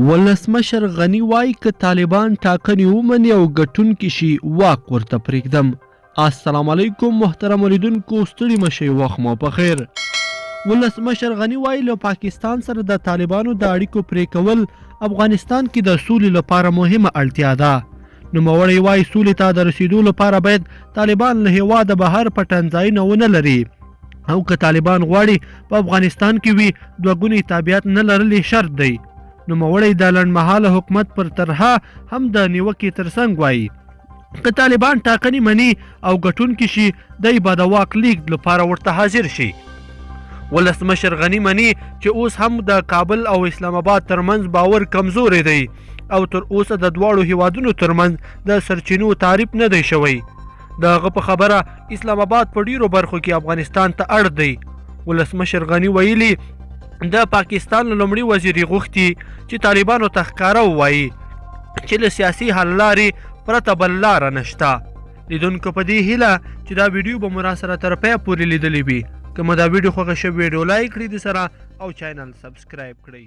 ولسمشر غني وايي که طالبان ټاکنې ومني او ګټونکي شي واک ورته پرېږدم. السلام علیکم محترم لیدونکو ستړي مه شئ وخت مو په خیر. ولسمشر غني وايي له پاکستان سره د طالبانو د اړیکو پرې کول افغانستان کې د سولې لپاره مهمه اړتیا ده. نوموړی وايي سولې ته د رسېدو لپاره باید طالبان له هېواده بهر پټنځایونه ونه لري او که طالبان غواړي په افغانستان کې وي دوه ګونی تابعیت نه لرل یې شرط دی. نوموړی د لنډمهاله حکومت پر طرحه هم د نیوکې ترڅنګ وايي که طالبان ټاکنې مني او ګټونکي شي دی به د واک لیږد لپاره ورته حاضر شي. ولسمشر غني مني چې اوس هم د کابل او اسلام اباد ترمنځ باور کمزوری دی او تر اوسه د دواړو هیوادونو ترمنځ د سرچینو تعریف نه دی شوی. د هغه په خبره اسلام اباد په ډیرو برخو کې افغانستان ته اړ دی. ولسمشر غني ویلي د پاکستان له لومړي وزیر یې غوښتي چې طالبانو ته ښکاره ووایي چې له سیاسي حل لارې پرته بل لاره نشته. لیدونکو په دې هیله چې دا ویډیو به مو راسره تر پایه پورې لیدلې وي. که مو دا ویډیو خوښه شوې، ویډیو لایک کړئ د سره او چینل سبسکرایب کړئ.